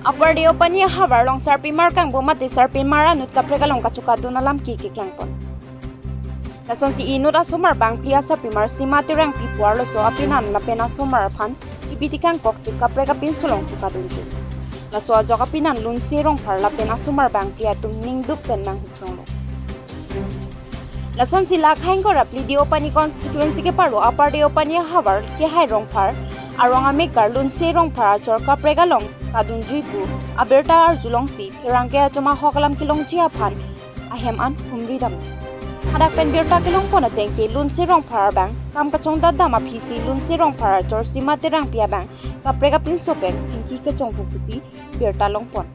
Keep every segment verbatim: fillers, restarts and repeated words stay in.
Upper Deopani ahavar along sarpimar kangbo mate sarpimar anut kaprek along kachokadun alam ke keklangpon. Lasonsi inut asomar bangphli asarpimar Sima Terangpi pu arloso apinan lapen asomar aphan chibi tikangkoksi kaprek apinso along chokadunji. Laso ajok apinan Lunse Rongphar lapen asomar bangphli atum ningduk pen nanghuklonglo. Lasonsi la khaingkora phli Deopani constituency keparo Upper Deopani ahavar Kehai Rongphar arong amekar Lunse Rongphar achor kaprek along kadunjui pu abirta arjulongsi pherangke atum ahok alam kelongji aphan ahem an humri dam. Hadak pen birta kelongpon ateng ke Lunse Rongphar abang kam kachongdat dam aphisi Lunse Rongphar achor Sima Terangpi abang kaprek apinso pen chingki kechongpo pusi birta longpon.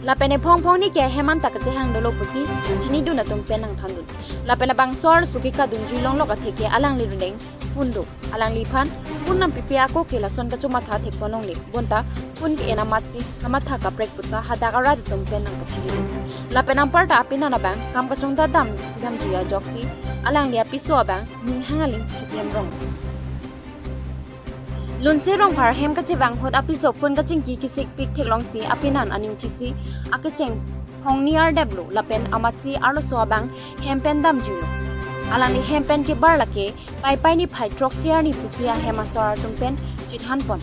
Lapen ephong phongni ke ahem anta kachehang dolo pusi chinidun atum pen nangthandun. Lapen labangso arloso ke kadunjui longlok atheke alangli rudeng phone do. Alangliphan phone nampipe ako ke lason kachomatha thekpon longle. Bonta phone ke-en amatsi kamatha kaprek puta hadak arat atum pen nangpachini. Lapen anparta apinan abang kam kachongdat dam kedamjui ajoksi alangli apiso abang ninghang aling chipiam rong. Lunse Rongphar hem kachevang ahut apiso phone kachingki kesikpik theklongsi apinan aning thisi akecheng phongni ardeplo lapen amatsi arloso abang hem pen damjuilo. Alangli hem pen kebar lake Paipai niphai throksi arni pusi ahem asor atum pen chethanpon.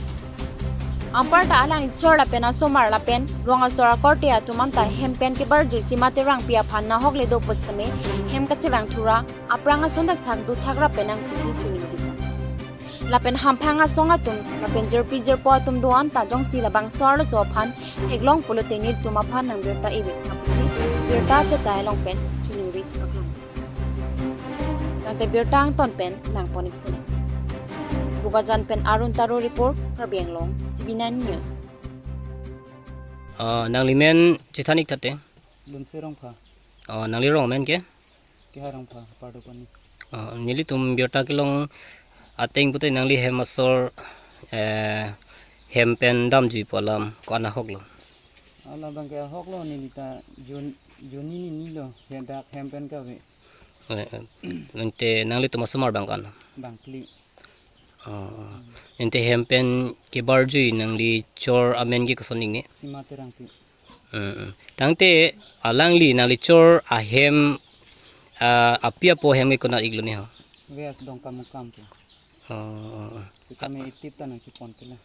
Anparta alangli chor lapen asomar lapen rong asor akorte atum anta hem pen kebarjui Sima Terangpi aphan nahokle do pusitame hem kachevang thura aphrang ason thakthak do thakra penang pusi choningri. Lapen hamphang asong atum lapen jirpi jirpo atum do-an ta jongsi labangso arloso aphan theklong pulote nelitum aphan nangbirta ivek pusi birta chetai along pen choningri chepaklang. Tangte birta angton pen langpon iksin. Bokajan pen Arun Taro report, Karbi Anglong, T V nine News. Ah, nanglimen chethan ik thate? Lunse Rongphar. Oh, nangli rong amen ke? Kehai Rongphar, Upper Deopani. Oh, nelitum birta kelong ateng pute nangli hem asor, eh, hem pen damjui pu alam ko-an ahoklo? Alam abang ke ahoklo, neli ta jon-, jonni nilo, he dak hem pen kave. Eh, eh, ante nanglitum asomar abang ko-an? Bangphli. Oh, ante hem pen kebarjui nangli chor amen ke koson ikni? Sima Terangpi. Mm, mm. Tangte alangli nangli chor ahem, ah, api apo hem ke konat iklo ni ho? West Dongkamukam pu. Oh, oh, oh. Sitame itip ta nangchepon tila.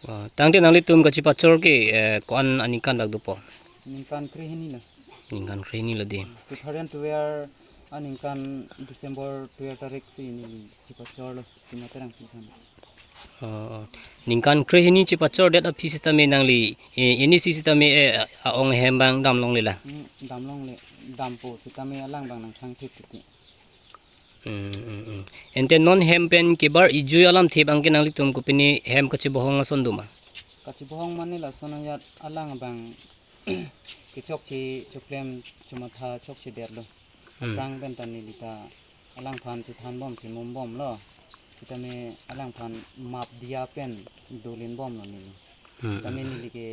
Oh, tangte nanglitum kachepachor ke, eh, ko-an aningkan bak dopo? Ningkan krehini lo. Ningkan krehini lo di. Two thousand twelve aningkan December twelve tarik si neli chepachorlo, Sima Terangpi aphan. Oh, oh. Ningkan krehini chepachordet aphi sitame nangli, eh, ini si sitame, eh, a-ong ahem abang damlongle la? Hmm, damlongle, dampo sitame alang abang nangthang thip titi. Hmm, hmm, hmm. Ante non hem pen kebar-ijui alamthe abang ke nanglitum kopine hem kachebohong ason do ma? Kachebohong mane lason ajat alang abang kechokche choklem chomatha chokchedetlo. Hmm. Aphrang pen ta neli ta alangphan chethanbom chemumbomlo. Sitame alangphan map diya pen dolinbomlo neli. Hmm, sitame hmm. Neli ke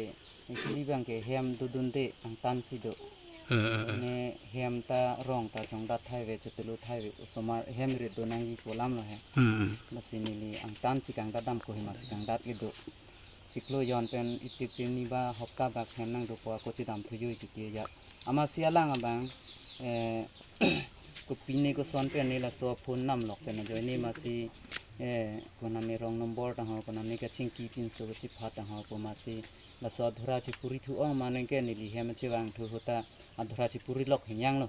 actually abang ke hem dodunde angtan si do. Hmm, hmm, hmm. Ne hem ta rong ta chongdat thai ave, chotulu thai ave, osomar hem rit do nangji pu alamlo he. Hmm, hmm. Lasi neli angtan si kangdat damko, hem asi kangdat kedo. Chiklo jon pen itip pen ni ba hopta bak hem nangdopo ako chedam thujui titi ya. Amatsi alang abang, eh, kopine koson pen ne laso phone namlok pen ajoine amatsi, eh, konane rong nombor tangho, konane kachingki pinso kachephat tangho pu amatsi laso adhura chepuri thu-ong mane ke neli hem chevang thu ahut ta adhura chepuri lok hingyanglo.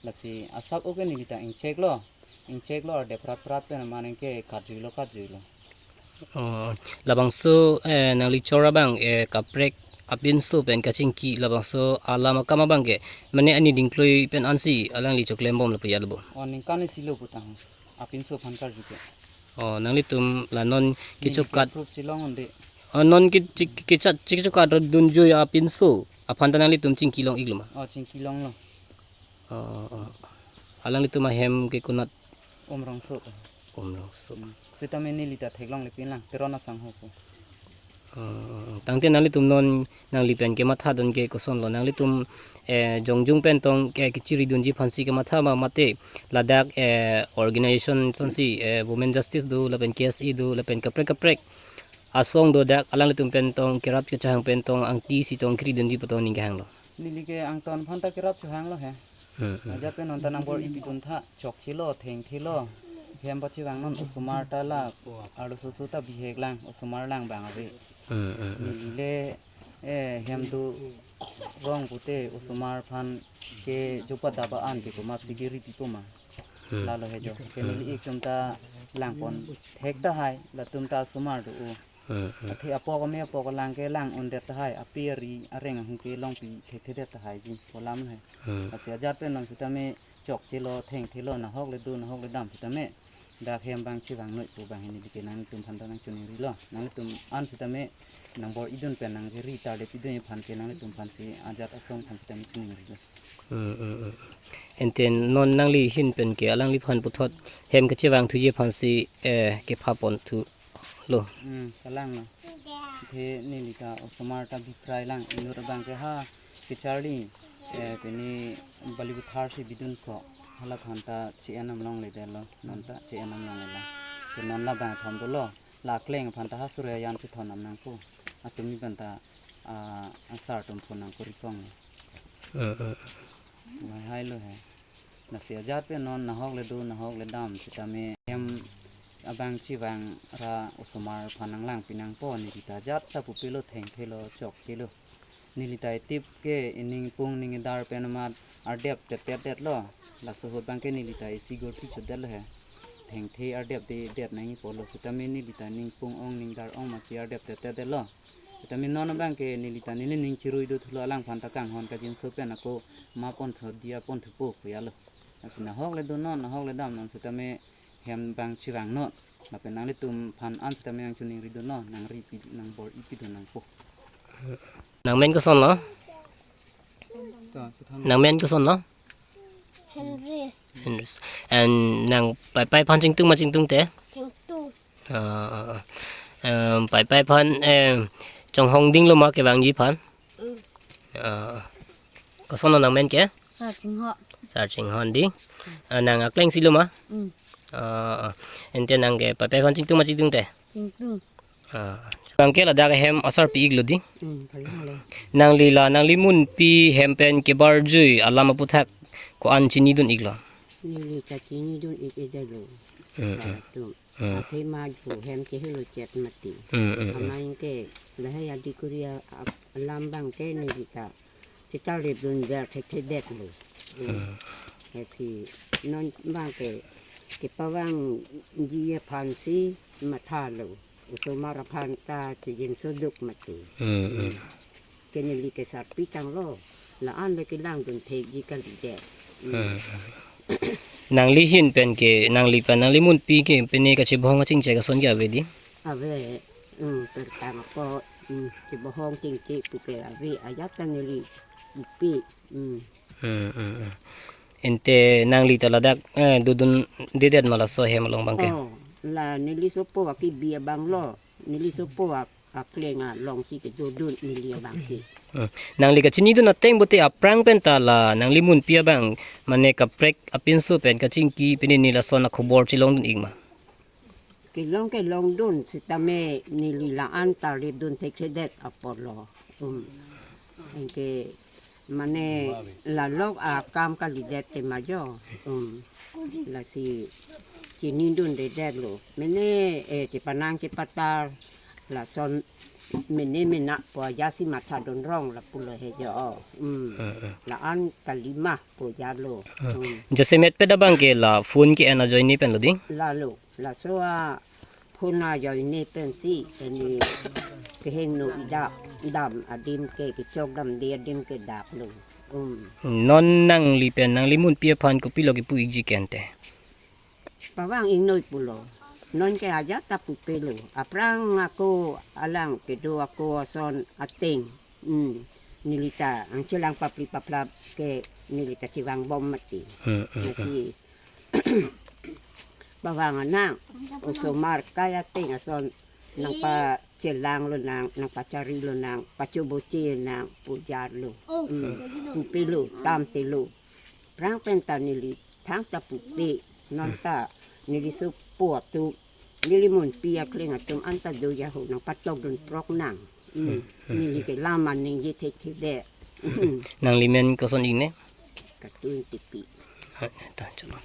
Lasi asap oke neli ta ingcheklo. Ingcheklo, ardep prat prat pen mane ke katjuilo, katjuilo. Oh, labangso, eh, nangli chor abang, eh, kaprek apinso pen kachingki labangso alam akam abang ke mane ani dingkloi pen ansi alangli choklembom lapu ya lo bo? Oh, ningkan isi lo putang. Apinso aphan karju ke. Oh, nanglitum la non neli kechokat. Proof si long-un de. Oh, non ke, ke, kechat, kechokat dunjui apinso aphan ta nanglitum chingki long iklo ma? Oh, chingki longlo. Oh, oh, oh. Alanglitum ahem ke konat? Umrongso. Umrongso. Hmm. Sitame neli ta theklongle pinlang, Teron asangho pu. Oh, oh, oh. Tangte nanglitum non nangli pen kemathadun ke kosonlo? Nanglitum, eh, jongjung pen tong ke kechiridunji aphansi kematha ma mate ladak, eh, organization asonsi, eh, Women Justice do, lapen K S A do, lapen kaprek kaprek asong do dak alanglitum pen tong kerap kechehang pen tong angti si tong kiri dunji pu tong ning kehanglo. Neli ke angton aphan ta kerap chehanglo he. Hmm, hmm. Ajat pen non ta nangbor-i pidun tha, chokchelo, thengthelo. Hem pachevangnon, osomar ta la, arloso so ta bihek lang, osomar lang bang ave. Hmm, hmm, hmm. Neli le, eh, hem dorong pute osomar aphan ke jopa daba an ke komatsi kiri pi koma. Hmm. Lalo he jo. Ke neli ik tum ta langpon thek tahai, latum ta osomar do-o. Hmm, hmm. Athe apok ame apok lang ke lang-un det tahai, api ari areng ahung ke longpi thekthedet tahai ji, pu alam he. Hmm. Lasi ajat pen non sitame chokchelo, thengthelo, nahok le do, nahok le dam sitame dak hem bang chevang noi pu bang hini dike nanglitum aphan ta nangchiningrilo. Nanglitum an sitame nangbor-i dun pen nangri tarle pidun aphan ke nanglitum aphan si ajat asong aphan sitame chiningrilo. Hmm, hmm, hmm. Ante non nangli ahin pen ke alangliphan puthot hem kachevang thuji aphan si, eh, kepha pon thulo. Hmm, kalang lo. Athe neli ta osomar ta biprai lang inut abang ke ha kecharli, eh, pini Bollywood thar si bidun ko hala aphan ta che-en nam longle detlo, non ta che-en nam longle la. Ke non labang thom dolo, la akleng aphan ta ha Surya Yan chethon nam nangpo. Atum ni ban ta, ah, asar atum phone nangkori kong. Hmm, hmm. Wai hai lo he. Lasi ajat pen non nahok le do, nahok le dam sitame hem abang chevang ra osomar aphan nanglangpi nangpo, neli ta ajat ta pupilo, thengthelo, chokchelo. Neli ta itip ke ining pung ning idar pen amat ardep tettet detlo. Laso ahut bang ke neli ta isi gol pi chot detlo he. Thengthe ardep de det nangji pulo sitame neli ta ning pung ong ning dar ong masi ardep tettet detlo. Sitame non abang ke neli ta neli ning chirui do thulo, alangphan ta kanghon kajinso pen ako ma pon thu dia pon thupo pu ya lo. Lasi nahok le do non, nahok le dam non sitame hem bang chevang non. Lapen nanglitum aphan an sitame nangchiningri do non, nangri pi, nangbor-i pidun nangpo. Nangmen kosonlo? Nangmen kosonlo? Henry. Henry. And nang Paipai aphan chingtung ma chingtungte? Chingtung. Ah, ah, ah. Em, Paipai aphan, em, chonghong dinglo ma kevangji aphan? Mm. Ah. Kosonlo nangmen ke? Sar Chinghon. Sar Chinghon ding. Ah, nang akleng si lo ma? Mm. Ah, ah. Ante nang ke Paipai aphan chingtung ma chingtungte? Chingtung. Ah. Bang ke ladak hem asarpi iklo ding. Mm, kalang le. Nangli la, nangli munpi hem pen kebarjui alam aputhak ko-an chinidun iklo? Neli ta chinidun ik-edetlo. Mm, mm. Atum. Hmm. Athema ju hem kehelo chet mati. Hmm, hmm, hmm. Amai ke lahai adi kuri a, a, alam bang ke neli ta chital rip dun ber thekthedetlo. Hmm. Hmm. Lasi non bang ke kepavangji aphan si mathalo. Osomar aphan ta chijin soduk mati. Hmm, hmm. Hmm. Ke neli ke sarpi tanglo, la-an le kelang dun thekji kalidet. Hmm. Hmm. Nangli ahin pen ke, nangli pen, nangli munpi ke, pine kachebohong kachingche koson ke ave ding? Ave, hmm, pertama ko, hmm, chebohong chingche pu ke ave, ajat ta neli upi, hmm. Hmm, hmm, hmm. Ante nangli ta ladak, eh, dodundedet ma laso hem along bang ke? Oh, la neli sopo aki bi abang lo, neli sopo ak akleng along si kedodun neli abang si. Hmm. Nangli kachinidun ateng pute aphrang pen ta la nangli munpi abang mane kaprek apinso pen kachingki pine ne lason akhobor chelongdun ik ma? Kelong kelongdun sitame neli la-an ta ripdun thekthedet apotlo. Hmm. Anke mane lalok akam kalidet tema jo. Um. Lasi chinidundedetlo. Mene, eh, chepanang chepatar. Lason mene mena pu aja si mathadun rong lapulo he jo. Um. Eh, eh. La-an kalima pu ajatlo. Eh. Um. Jasemet peda bang ke la phone ke-en ajoine pen lo ding? Lalo. Laso aphone ajoine pensi, eni kehingno idak dam adim ke, kechok damde adim ke daklo. Um. Non nangli pen, nangli munpi aphan kopilo kipu ikji ke ante? Pavang ingnoi pulo. Non ke ajat ta pupelo. Aphrang ako alang kedo ako ason ateng. Hmm. Neli ta angchelang papli paplap ke neli ta chevangbom mati. Hmm, hmm, hmm. Lasi pavang anang, osomar kai ateng ason nangpachelang lonang, nangpachari lonang, pachoboche nang pu ajatlo. Hmm. Pupelo, tamtelo. Aphrang pen ta neli thangta pupe, non ta neli sopo atum Neli monpi akleng atum anta do yahu nangpatok dun prok nang. Hmm. Neli ke lam an ningje thekthedet. Hmm. Nangli men koson ingne? Katun Tipi. Ha, ta, chalo.